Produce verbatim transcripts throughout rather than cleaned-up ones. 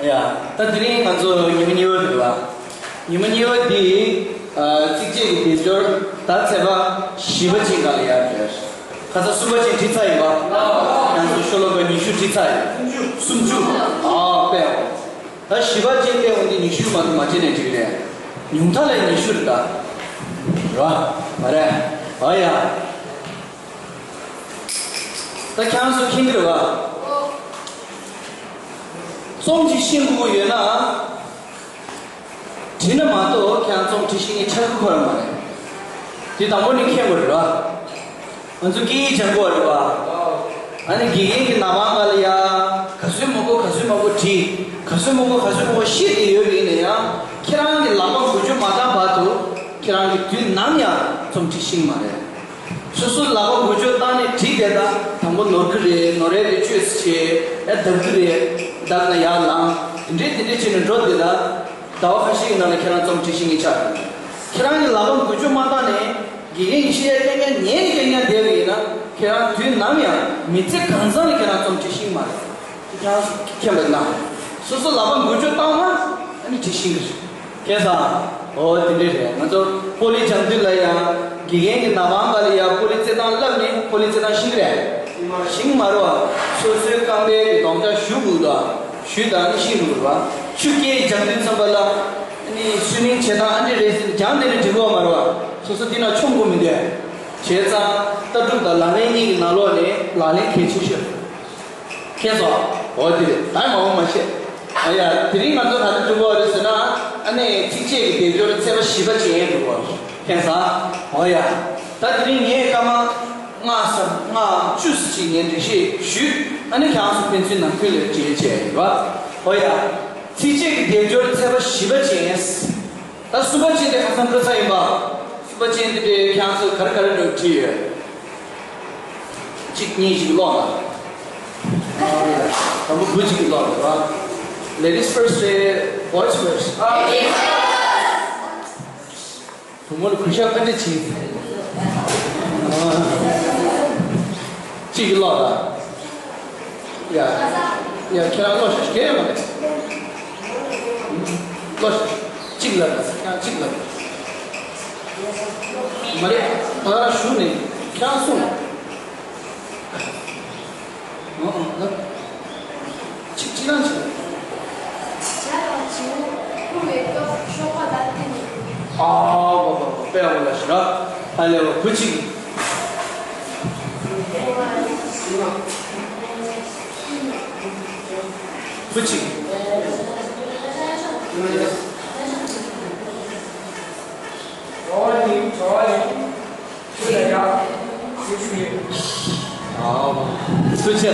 ཡ། ད་དེ་རིང་ང་ཚོ་ཉི་མ་གཉིས་པ་རེད་བ། ཉི་མ་གཉིས་པ་འདི། ཨ། ཚིགས་བཅད་ཀྱི་སྡེབ་སྦྱོར་ད་ཚེག་བར་བཞི་པ་ཅན་སྒང་ལ་ཡར་བྲིས། ཁ་སང་གསུམ་པ་ཅན་བྲིས་ཚར་ཡིན་པ། ང་ཚོ་ཤོ་ལོ་ཀ་ཉི་ཤུ་བྲིས་ཚར་ཡིན། སུམ་ཅུ། ཨ། དཔེ། ད་བཞི་པ་ཅན་སླེབས་འོང་དུས་ཉི་ཤུ་མ་གཏོགས་མ་བྱས་ནས་འགྲིག་རེད། ཉུང་མཐའ་ལ་ཉི་ཤུ་རེད་ད། རེད་བ། མ་རེད། ཨ་ཡ། ད་ཁྱེད་རང་ཚོ་མཁྱེན་གྱི་རེད་བ། རྩོམ་ཅིག་ཤེས་དགོས་ཀྱི་ཡོད་ན། བྲིས་ན་མ་གཏོགས་ཁྱེད་རང་རྩོམ་བྲིས་ཤེས་མཁན་ཆགས་ཀྱི་ཁོ་རང་མ་རེད། དེ་དང་པོ་ནས་མཁྱེན་དགོས་རེད་བ། ང་ཚོ་སྐད་ཡིག་སྦྱང་དགོས་རེད་བ། ཨ་ནི་དགེ་རྒན་གྱིས་ནག་པང་སྒང་ལ་ཡ། ག་ཚོད་མང་པོ་ག་ཚོད་མང་པོ་བྲིས། ག་ཚོད་མང་པོ་ག་ཚོད་མང་པོ་བཤད་བསྡད་ཡོད་པ་ཡིན་ན་ཡང་། ཁྱེད་རང་གི་ལག་པ་འགུལ་སྐྱོད་མ་བཏང་བར་དུ་ཁྱེད་རང་གིས་དུས་ནམ་ཡང་རྩོམ་བྲིས་ཤེས་ཀྱི་མ་རེད། སོ་སོ་ལག་པ་འགུལ་སྐྱོད་བཏང་ནས་བྲིས་བསྡད་ད། དང་པོ་ནོར་གི་རེད། ནོར་རེད་དེ་བཅོས་ཟེར་བྱས། ཨ། བརྡབ་གི་རེད། བརྡབ་ན་ཡར་ལངས། དེ་འདྲས་དེ་འདྲས་བྱས་ནས་འགྲོ་བསྡད་ད། ཟླ་བ་ཁ་ཤས་ཀྱི་ནང་ལ་ཁྱེད་རང་རྩོམ་བྲིས་ཤེས་མཁན་ཆགས་ཡོང་། ཁྱེད་རང་གི་ལག་པ་འགུལ་སྐྱོད་མ་བཏང་ནས་དགེ་རྒན་གྱིས་བཤད་ཡ་ཉན་ཉན་ཉན་ཉན་བསྡད་པ་ཡིན་ན། ཁྱེད་རང་དུས་ནམ་ཡང་མི་ཚེ་གང་ཚང་ལ་ཁྱེད་རང་རྩོམ་བྲིས་ཤེས་ཀྱི་མ་རེད། ཁྱེད་རང་མཁྱེན་པ་ན། སོ་སོ་ལག་པ་འགུལ་སྐྱོད་བཏང་ན་ཨ་ནི་བྲིས་ཤེས་ཀྱི་རེད། མཁྱེན་སོང་། འོ་དེ་འདྲས་རེད། ང་ཚོ་པོ་ལི་སྦྱང་དུས་ལ་ཡང་དགེ་རྒན་གྱིས་ནག་པང་སྒང་ལ་ཡང་པོ་ལི་རྩེད་ཐང་བསླབས་ནས་པོ་ལི་རྩེད་ཐང་ཤེས་ཀྱི་རེད། ཤེས་ཀྱི་མ་རེད་བ། སོ་སོའི་རྐང་པའི་གི་རྡོག་རྩ་གཞུ་དགོས་དང་། གཞུས་བཏང་ནས་ཤེས་འགྲོ་དགོས་རེད་བ། ཆུ་རྐྱལ་སྦྱང་དུས་ཙམ་པ་ལ་ཨ་ནི་སུའི་མིང་བྱེད་སྟངས་ཨ་འདྲས་རེད་ཟེར་ནས་སྦྱངས་བསྡད་ན་འགྲིག་གི་མ་རེད་བ། སོ་སོ་འདི་ན་མཆོང་དགོས་མི་འདུག་བྱས་ཙང་ལྟ་གྲུབ་དང་ལག་ལེན་གཉིས་ཀྱི་ནང་ལོགས་ནས་ལག་ལེན་གལ་ཆེ་ཤོས། མཁྱེན་སོང་། འོ་དེ་རེད། ད་མ་འོངས་མ་ཤེས། ཨ་ཡ། དེ་རིང་ང་ཚོ་ག་རེ་འགྲོ་གི་རེད་ཟེར་ན། ཨ་ནི་ཚིགས་བཅད་ཀྱི་སྡེབ་སྦྱོར་ཚེག་བར་བཞི་པ་ཅན་འགྲོ་གི་རེད། མཁྱེན་སོང་། འོ་ཡ། ད་དེ་རིང་ངས་སྐར་མ་ལྔ་ཙམ་ལྔ་བཅུ་ཙམ་ཅིག་ངས་འགྲེལ་བཤད་ཞུས། ཨ་ནི་ཁྱེད་རང་ཚོ་ཕན་ཚུན་ནང་ཁུལ་ལ་འབྲེལ་བྱས་ཡོད་པ། འོ་ཡ། ཚིགས་བཅད་ཀྱི་སྡེབ་སྦྱོར་ཚེག་བར་བཞི་པ་ཅན། ད་གསུམ་པ་ཅན་དེ་ཁ་སང་འགྲོ་ཚར་ཡིན་པ། གསུམ་པ་ཅན་དེ་འདྲའི་ཁྱེད་རང་ཚོས་ག་རེ་ག་རེ་འགྲོ་བྲིས་ཡོད། གཅིག་གཉིས་ཤིག་ཀློག་ལ། དང་པོ་བུ་གཅིག་གིས་ཀློག་རེད་བ། Ladies first རེད། Boys first། བུ་མོ་ལ་གུས་ཞབས་བཀའ་འདྲི་བྱེད། གཅིག་གིས་ཀློག་ལ། ཡ། ཡ། ཁྱེད་རང་ཀློག་ཤོག་གལ་ཡོད་མ་རེད། ཀློག་ཤོག་གཅིག་ལབ་ན་ཁྱེད་རང་གཅིག་ལབ། མ་རེད། ད་ག་རང་ཞུ་ནས་ཁྱེད་རང་གསུངས། ཨང་ཨང་ལབ། གཅིག་གཅིག་རང་གཅིག་ལབ། ཇ་དང་བྱེའུ་འཁུར་བའི་སྐབས་གཤོག་པ་ལ་བརྟེན་ནས། ཨ། བ་བ་བ། དཔེ་ཡག་པོ་ལབ་ཤག་ར། ཧ་ལས་པ། བུ་གཅིག་བུ་གཅིག་ཨ། ཐུགས་རྗེ་ཆེ།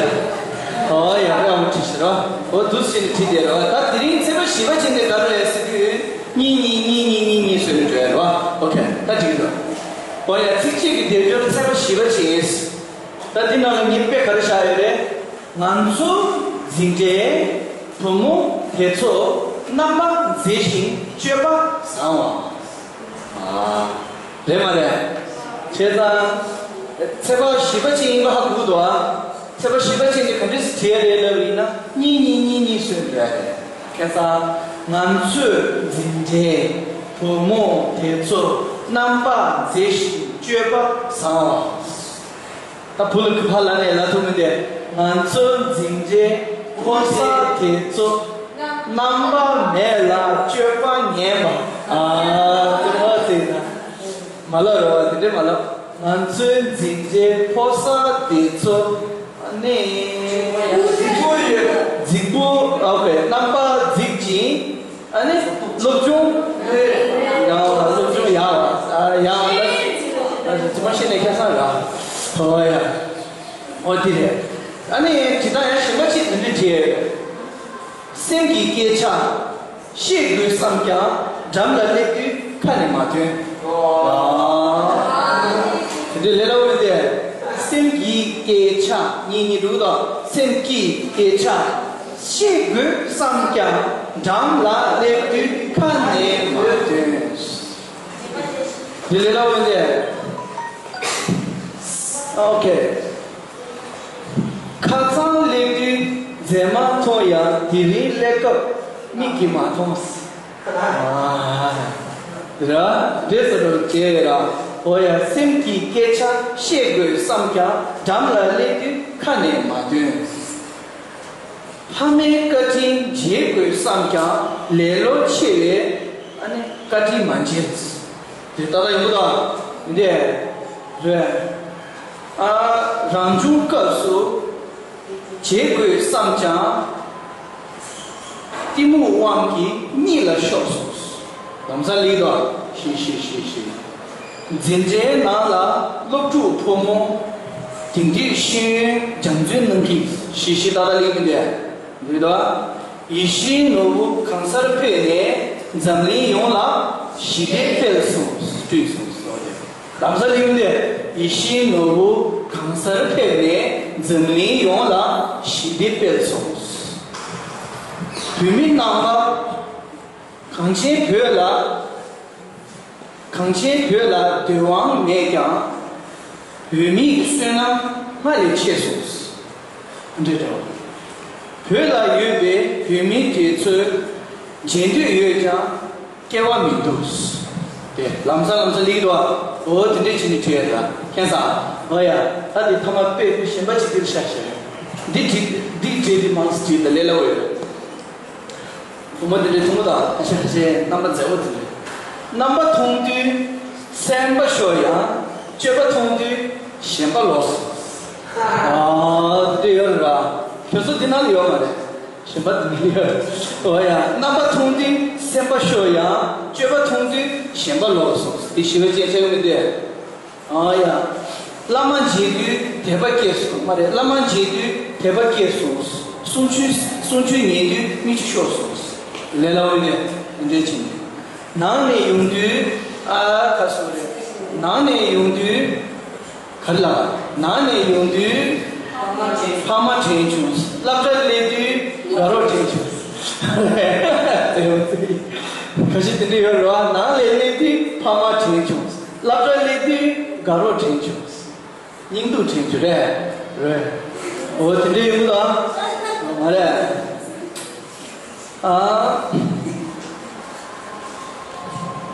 ཨོ་ཡ། ཡག་པོ་བྲིས་ཤག་ར། འོ་འདུག་སེ་བྲིས་བསྡད་ར། ད་དེ་རིང་ཚེག་བར་བཞི་པ་ཅན་དེ་ག་རེ་རེད་ཟེར་དུས། གཉིས་གཉིས་གཉིས་གཉིས་གཉིས་གཉིས་བཟོས་ནས་འགྲོ་ཡ་ར། ཨོ་ཁེ། ད་འགྲིག་གི་འདུག་ཨོ་ཡ། ཚིགས་བཅད་ཀྱི་སྡེབ་སྦྱོར་ཚེག་བར་བཞི་པ་ཅན། ད་འདི་ནང་ལ་ངས་དཔེ་ག་རེ་བཞག་ཡོད་རེད། ང་ཚོ་འཛིན་གྲྭའི་བུ་མོ་དེ་ཚོ་རྣམ་པ་མཛེས་ཤིང་སྤྱོད་པ་བཟང་བ། ཨ། རེད་མ་རེད། བྱས་ཙང་ཚེག་བར་བཞི་པ་ཅན་ཡིན་པ་ཧ་གོ་གི་འདུག་ཨ། ཚེག་བར་བཞི་པ་ཅན་དེ་ག་འདྲས་སེ་བྲིས་ཡ་རེད་ལབ་ཡིན་ན། གཉིས་གཉིས་གཉིས་གཉིས་བཟོས་འགྲོ་ཡ་རེད། བྱས་ཙང་ང་ཚོའི་འཛིན་གྲྭའི་བུ་མོ་དེ་ཚོ་རྣམ་པ་མཛེས་ཤིང་སྤྱོད་པ་བཟང་བ། ད་བུ་ལ་གུས་ཕར་ལ་ནས་ལབ་ཐུབ་མི་འདུག་ང་ཚོའི་འཛིན་གྲྭའི་ཕོ་གསར་དེ་ཚོ་རྣམ་པ་མེད་ལ་སྤྱོད་པ་ངན་པ། ཨ། དེ་མ་ཟེར་ན། མ་ལབ་རེད་བ། དེ་འདྲས་མ་ལབ། ང་ཚོའི་འཛིན་གྲྭའི་ཕོ་གསར་དེ་ཚོ་ནི་རྫིག་པོ་ཡོད། རྫིག་པོ། ཨོ་ཁེ། རྣམ་པ་རྫིག་ཅིང་། ཨ་ནི་སློབ་སྦྱོང་ཡག་པ། སློབ་སྦྱོང་ཡག་པ། ཨ། ཡག་པ་ལ། ཨ། དེ་མ་ཤེས་ནས་ཁ་སང་ར། ཨོ་ཡ། ཨོ་དེ་རེད། ཨ་ནི་དེ་དང་ཡང་གཞན་པ་ཅིག་འདི་འདྲ་བྲིས། སེམས་ཀྱི་སྐད་ཆ་བཤད་དགོས་བསམ་ཀྱང་འགྲམ་ལ་སླེབས་དུས་ཁ་ནས་མ་ཐོན། ཨ། དེ་འདྲ་ལས་སླ་པོ་རེད་དེ། སེམས་ཀྱི་སྐད་ཆ་གཉིས་གཉིས་འགྲོ་གི་འདུག་སེམས་ཀྱི་སྐད་ཆ། བཤད་དགོས་བསམ་ཀྱང་འགྲམ་ལ་སླེབས་དུས་ཁ་ནས་མ་ཐོན། དེ་ལས་སླ་པོ་རེད། ཨོ་ཁེ། ཁ་སང་སླེབས་དུས་མཛེས་མ་མཐོང་ཡ། དེ་རིང་སླེབས་སྐབས་ མིག་གིས་མ་མཐོང་། ཨ། ར། འདྲེ་སོ་རོ་བྱས་ར། འོ་ཡ། སེམས་ཀྱིས་སྐད་ཆ་བཤད་དགོས་བསམ་ཀྱང་འགྲམ་ལ་སླེབས་དུས་ཁ་ནས་མ་ཐོན། ཕ་མའི་བཀའ་དྲིན་འཇལ་དགོས་བསམ་ཀྱང་ལེ་ལོ་ཆེ་བས་ཨ་ནི་བཀའ་དྲིན་མ་འཇལ། དེ་ལྟ་ལ་ཡོང་དང་འདི་རེད། ཨ། རང་བྱུང་སྐབས་སུ་བྱེད་དགོས་བསམ་ཀྱང་གཏི་མུག་དབང་གིས་གཉིད་ལ་ཤོར་སོང་། ལམ་སང་ལེགས་དང་ཤེས་ཤེས་ཤེས་ཤེས། འཛིན་གྲྭའི་ནང་ལ་སློབ་ཕྲུག་ཕོ་མོ་དེང་དུས་ཤེས་ཡོན་སྦྱང་བརྩོན་གནང་གི་ཤེས་ཤེས་ཏག་ཏག་ལེགས་མི་འདུག་འདུག་དང་། ཡིད་བཞིན་ནོར་བུ་གང་སར་ཕེབས་ནས་འཛམ་གླིང་ཡོངས་ལ་ཞི་བདེ་སྤེལ་སོང་སྤྲུལ་སོང་ཟེར་བ་དེ། ལམ་སང་ལེགས་མི་འདུག་ཡིད་བཞིན་ནོར་བུ་གང་སར་ཕེབས་ནས་འཛམ་གླིང་ཡོངས་ལ་ཞི་བདེ་སྤེལ་སོང་། བོད་མི་རྣམ་པ། གངས་ཅན་བོད་ལ། གངས་ཅན་བོད་ལ་འདོད་དབང་མེད་ཀྱང་། བོད་མིའི་བསོད་ནམས་སྔར་ལས་ཆེ་སོང་། འདྲེ་འདྲ་བ། བོད་ལ་ཡོད་པའི་བོད་མི་དེ་ཚོས་མཇལ་འདོད་ཡོད་ཀྱང་སྐལ་བ་མི་འདུག་དེ་ལམ་སང་ལམ་སང་ལེགས་འདུག་འོ་དེ་འདྲས་བྱས་ནས་བྲིས་ཡ་ད་ཁྱེད་ཚང་། འོ་ཡ། ད་དེ་ཐ་མ་དཔེ་གཞན་པ་ཅིག་འདིར་བཞག་བཞག་འདི་བྲིས་འདི་བྲིས་འདི་མང་སུ་བྲིས་ད་ལས་སླ་བོ་ཡོད། བུ་མོ་དེ་འདྲའི་ཐུང་ངུ་དང་ཁ་ཤས་ཁ་ཤས་རྣམ་པ་མཛེས་པོ་དེ་འདྲ། རྣམ་པ་མཐོང་དུས་སེམས་པ་ཤོར་ཡང་སྤྱོད་པ་མཐོང་དུས་ཞེན་པ་ལོག་སོང་། ཨ། དེ་འདྲ་ཡོད་རེད་ར། ཁྱོད་ཚོ་འདི་ནང་ལ་ཡོད་མ་རེད། ཞེན་པ་དེ་འདྲ་ཡོད། འོ་ཡ། རྣམ་པ་མཐོང་དུས་སེམས་པ་ཤོར་ཡང་སྤྱོད་པ་མཐོང་དུས་ཞེན་པ་ལོག་སོང་། དེ་ཞི་བའི་སྤྱན་ཆ་ཡོད་མི་འདུག་ཨ་ཡ། བླ་མ་མཇལ་དུས་དད་པ་སྐྱེས་སོང་། མ་རེད། བླ་མ་མཇལ་དུས་དད་པ་སྐྱེས་སོང་། གསུང་ཆོས་གསུང་ཆོས་ཉན་དུས་མིག་ཆུ་ཤོར་སོང་། ལས་སླ་བོ་ནས་འདི་འདྲས་བྱས་ནས། ནང་ནས་ཡོང་དུས་ཨ་ཁ་སོ་རེད། ནང་ནས་ཡོང་དུས་ག་རེ་ལབ། ནང་ནས་ཡོང་དུས་ཕ་མ་དྲན་བྱུང་། སློབ་གྲྭར་སླེབས་དུས་དགའ་རོགས་དྲན་བྱུང་། ཁ་ཤས་དེ་འདྲ་ཡོད་རེད་བ། ནང་ལ་སླེབས་དུས་ཕ་མ་དྲན་བྱུང་། སློབ་གྲྭར་སླེབས་དུས་དགའ་རོགས་དྲན་བྱུང་། སྙིང་སྡུག་དྲན་རྒྱུ་རེད། རེད། འོ་དེ་འདྲ་ཡོང་གི་འདུག་ཨ། མ་རེད། ཨ།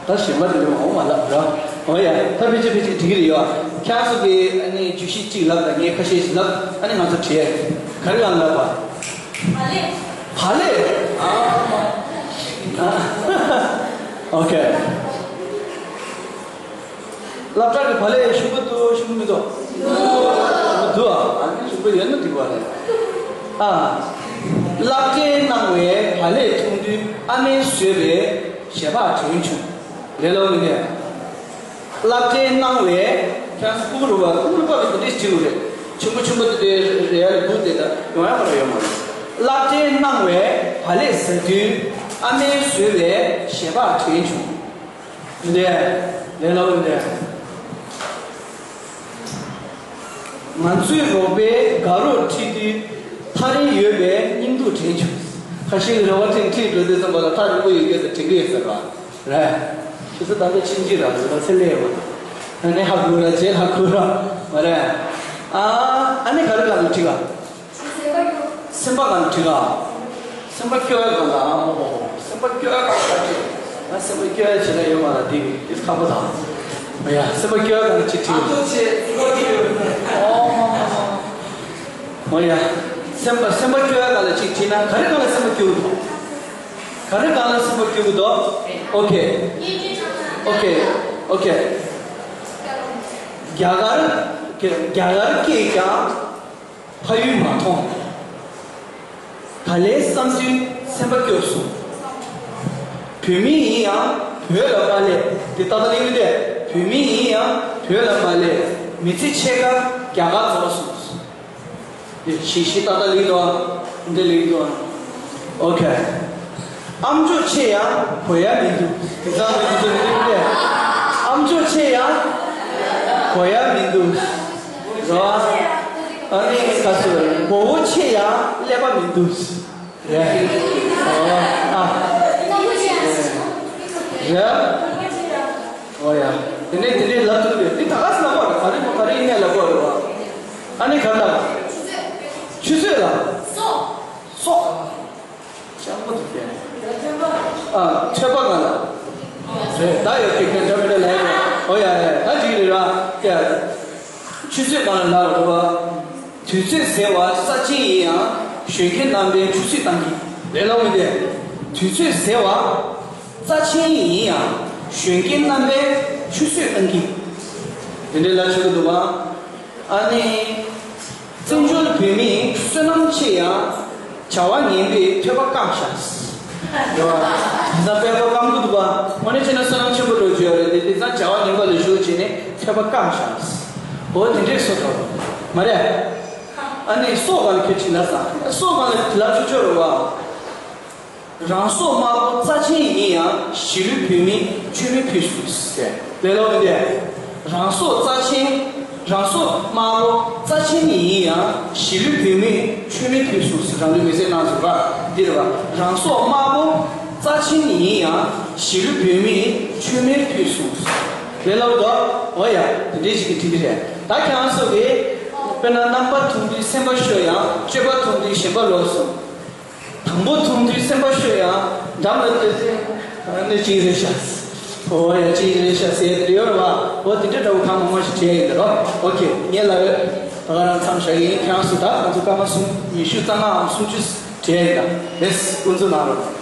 ད་གཞན་པ་དེ་འདྲ་འོང་མ་ལབ་ར། འོ་ཡ། ད་ཕལ་ཆེར་ཕལ་ཆེར་འགྲིག་གི་རེད་ཡོད། ཁྱེད་ཚོ་གི་ཨ་ནི་བརྗོད་གཞི་གཅིག་ལབ་དང་ངས་ཁ་ཤས་ཤིག་ལབ། ཨ་ནི་ང་ཚོ་བྲིས། ག་རེ་གང་ལབ་པ། བག་ལེབ། བག་ལེབ། ཨ། ཨ། ཨོ་ཁེ། སློབ་གྲྭ་གི་བག་ལེབ་ཞིམ་པོ་འདུག་ཞིམ་པོ་མི་འདུག་འདུག་ཨ་ནི་ཞིམ་པོ་ཡོད་ན་འགྲིག་པ་རེད། ཨ། སློབ་གྲྭས་གནང་བའི་བག་ལེབ་འཐུང་དུས་ཨ་མས་བཟོས་པའི་ཞལ་འབག་དྲན་བྱུང་། ལས་སླ་བོ་མི་འདུག་སློབ་གྲྭས་གནང་བའི་ཁྱེད་རང་ཚོ་ཀུ་ཀུ་རུ་བ་ཀུ་ཀུ་རུ་པ་གི་དེ་འདྲས་བྲིས་དགོས་རེད། ཆེན་པོ་ཆེན་པོ་དེ་འདྲས་རེད་ཡ་ལ་འདུག་དེ་ད་ཡོང་ཡ་མ་རེད་ཡོད་མ་རེད། སློབ་གྲྭས་གནང་བའི་བག་ལེབ་ཟ་དུས་ཨ་མས་བཟོས་པའི་ཞལ་འབག་དྲན་བྱུང་། འདི་ལས་སླ་བོ་འདི། ང་ཚོའི་རོགས་པས་དགའ་རོགས་ཁྲིད་དུས་ཐག་རིང་ཡོད་པའི་སྙིང་སྡུག་དྲན་བྱུང་། ཁ་ཤས་ཀྱིས་རེ་བ་ཁྲིད་ཁྲིད་འགྲོ་དུས་ཙམ་པ་ལ་ཐག་རིང་པོ་ཡོད་ཡོད་དུ་དྲན་གྱི་ཡོད་ཟེར་བ་རེད། ཁྱེད་ཚོ་ད་ལྟ་ཕྱིན་གྱི་ར་རེད་ལ་ཚེ་ལས་བ། ཨ་ནི་ཧ་གོ་ར་རྗེས་ཧ་གོ་ར་མ་རེད། ཨ་ཨ་ནི་ག་རེ་ག་རེ་ཁྲིད་ག་སེམས་པ་གང་ཁྲིད་ག་སེམས་པ་སྐྱོ་བའི་གང་ལ་ཨ་མོ་ཧོ་ཧོ། སེམས་པ་སྐྱོ་བའི་གང་ལ་ཁྲིད། ང་སེམས་པ་སྐྱོ་བའི་བྱེད་ན་ཡོད་མ་ལ་འདི་འདི་ཁག་པོ་དང་། ཨ་ཡ་སེམས་པ་སྐྱོ་བའི་གང་ལ་ཅིག་ཁྲིད། ཨོ་ཡ། སེམས་པ་སེམས་པ་སྐྱོ་བའི་གང་ལ་ཅིག་ཁྲིད་ན་ག་རེ་གང་ལ་སེམས་པ་སྐྱོ་གི་འདུག་ག་རེ་གང་ལ་སེམས་པ་སྐྱོ་གི་འདུག་ཨོ་ཁེ། ཨོ་ཁེ། ཨོ་ཁེ། རྒྱ་གར་རྒྱ་གར་སྐད་ཀྱང་ཕ་ཡུལ་མ་མཐོང་། ད་ལན་བསམ་དུས་སེམས་པ་སྐྱོ་སོང་། བོད་མི་ཡིན་ཡང་བོད་ལ་མ་སླེབས། འདི་ཏག་ཏག་གླེང་གི་འདུག་བོད་མི་ཡིན་ཡང་བོད་ལ་མ་སླེབས། མི་ཚེ་ཕྱེད་ཀ་རྒྱ་གར་འཛོམས་སོང་། འདི་ཞིག་ཞིག་ཏག་ཏག་གླེང་འདུག་འདི་གླེང་འདུག་ཨོ་ཁེ། ཨམ་ཅོག་ཆེ་ཡང་གོ་ཡ་མི་འདུག་དེ་ཚང་མ་འདི་ཚོ་རེད་དེ། ཨམ་ཅོག་ཆེ་ཡང་གོ་ཡ་མི་འདུག་རོ། ཨ་ནི་ཁ་སོ་མགོ་བོ་ཆེ་ཡང་ཀླད་པ་མི་འདུག་རེད། ཨོ་ཨ། རེད། ཨོ་ཡ། དེ་ནས་དེ་ནས་ལབ་ཐུབ་རེད། འདི་ད་ག་སེ་ལབ་པ་རེད། ག་རེ་མོ་ག་རེ་ཡིན་ནས་ལབ་པ་རེད་བ། ཨ་ནི་ག་ལ། ཆུ་ཚོད་ལ། སོ། སོ། ཨ། ཐོས་པ་གང་ལ། རེད། ད་ཡོད་ཀྱི་ཁྱོད་འདྲ་མི་འདྲ་ལས་རེད། ཨོ་ཡ་ཡ། ད་ཅིག་རེད་ར། ཡ། ཆུ་ཚོད་གང་ལ་ལ་རེད་བ། དུས་ཚོད་ཟེར་བ་རྩ་ཆེན་ཡིན་ཡང་གཞོན་སྐྱེས་རྣམ་པའི་ཆུ་ཚོད་བཏང་གི། ལས་སླ་མི་འདུག་དུས་ཚོད་ཟེར་བ་རྩ་ཆེན་ཡིན་ཡང་གཞོན་སྐྱེས་རྣམ་པའི་ཆུ་ཚོད་བཏང་གི། དེ་འདྲའི་ལ་ཆོས་ཀྱི་འདུག་བ། ཨ་ནི། བཙན་བྱོལ་བོད་མིའི་བསོད་ནམས་ཆེ་ཡང་བྱ་བ་ངན་པའི་ཐོས་པ་སྐམ་བཞག་རེད་བ། དེང་སང་དཔེ་པོ་སྐམ་གི་འདུག་བ། དངོས་གནས་བྱས་ན་བསོད་ནམས་ཆེན་པོ་འགྲོ་རྒྱུ་ཡོད་རེད་དེ། དེང་སང་བྱ་བ་ངན་པ་ལ་ཞུགས་བྱས་ནས་ཐོས་པ་སྐམ་བཞག་འོ་དེ་འདྲས་སོ་ཐོབ་མ་རེད། ཨ་ནི་སྲོག་གང་ལ་ཁྱོད་ཅི་ལ་ས། སྲོག་གང་ལ་དེ་ལ་ཆོས་ཆོས་རེད་བ། རང་སྲོག་དམར་པོ་རྩ་ཆེན་ཡིན་ཡང་གཞིས་ལུས་བོད་མིའི་མཆོད་མེ་ཕུལ་སོང་ཟེར། ལས་སླ་མི་འདུག་རང་སྲོག་རྩ་ཆེན། རང་སྲོག་དམར་པོ་རྩ་ཆེན་ཡིན་ཡང་གཞིས་ལུས་བོད་མིའི་མཆོད་མེ་ཕུལ་སོང་ཟེར། རང་ལུས་མེ་བསྲེགས་གནང་ཟེར་བ་འདི་རེད་བ། རང་སྲོག་དམར་པོ་རྩ་ཆེན་ཡིན་ཡང་གཞིས་ལུས་བོད་མིའི་མཆོད་མེ་ཕུལ་སོང་ཟེར། ལས་སླ་མི་འདུག་འོ་ཡ། དེ་འདྲས་ཞིག་གི་འགྲིག་གི་རེད། ད་ཁྱེད་རང་ཚོ་གིས་དཔེར་ན་རྣམ་པ་མཐོང་དུས་སེམས་པ་ཤོར་ཡང་སྤྱོད་པ་མཐོང་དུས་ཞེན་པ་ལོག་སོང་། དང་པོ་མཐོང་དུས་སེམས་པ་ཤོར་ཡང་འགྲམ་ལ་བལྟས་ཚེ་ཨ་ནི་གཅིག་རེད་ཤག་འོ་ཡ། གཅིག་རེད་ཤག་ཟེར་དེ་ཡོད་རེད་བ། འོ་དེ་འདྲ་འདྲ་བོ་གང་མང་མང་ཞིག་བྲིས་ཡིན་ད་རོ། ཨོ་ཁེ། ངས་ལབ་ཡོད། ད་ག་རང་མཚམས་བཞག་གི་ཡིན། ཁྱེད་རང་ཚོ་ད་ང་ཚོ་སྐར་མ་གསུམ་ཉི་ཤུ་རྩ་ལྔའམ་སུམ་ཅུ་བྲིས་ཡིན་ད། རེད། དཀོན་མཆོག་གནང་རོགས།